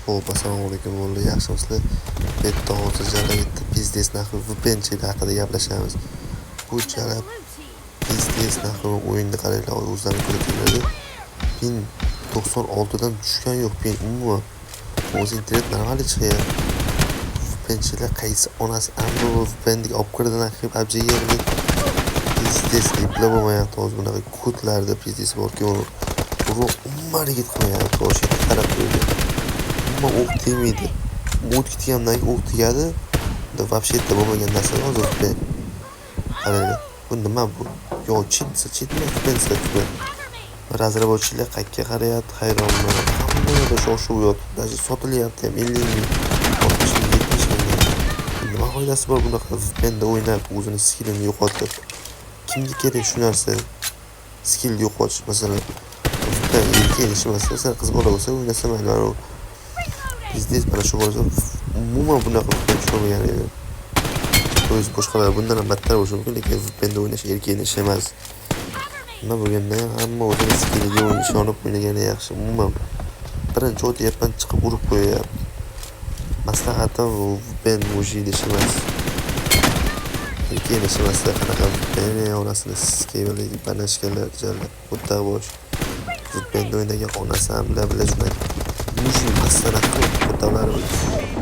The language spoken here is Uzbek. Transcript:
Xo'p, assalomu alaykum bolalar, yaxshimisizlar? Bu yerda hozir jala bitta пиздец нахуй VPNchilar haqida gaplashamiz. Bu jala пиздец нахуй o'yinni qaranglar, o'zlaring ko'rib. Ping 96 dan tushgan yo'q ping umuman. O'zi internet нормально chiqyapti. VPNchilar qaysi onasi ammo VPNga olib kirdi нахуй PUBGga. Пиздец, eplab bo'lmayapti hozir, bunaqa kodlarda пиздец borki, uni urug' umuman harakat qilmayapti, hozir qarab qo'ydi. Umuman o'q tegmaydi. O't ketgandan keyin o'q tegadi. Вообще yerda bo'lmagan narsa hozir VPN. Qaranglar, bu nima bu? Yo cheat desa cheat emas, VPN desa VPN. Разработчик lar qayerga qarayapti, hayronman. Hamma yerda shov-shuv yotibdi, даже sotilyapti ham 50 ming, 60 ming, 70 mingga. Nima foydasi bor bunaqa VPNda o'ynab, o'zini skillini yo'qotib? Kimga kerak shu narsa? Skill yo'qotish, masalan, VPN erkak ishi emas, masalan, qiz bola bo'lsa o'ynasa mayli, mana пиздец, mana shu bo'lsa umuman bunaqa VPN tushmagan edim. То есть boshqalar bundan ham battar bo'lishi mumkin, lekin VPNda o'ynash erkakning ishi emas. Nima bo'lganda ham hamma o'zini skilliga ishonib o'ynagani yaxshi. Umuman birinchi o'tyapman, chiqib urib qo'yyapti. Maslahatim, bu VPN мужик ni ishi emas. Erkakning ishi emas, qanaqa VPN, onasini sikaylik, banashkalar, jala, o'ttaqbosh. VPNda o'ynagan onasi ham bilan shunaqa мужик emas, qilib qo'toqlari.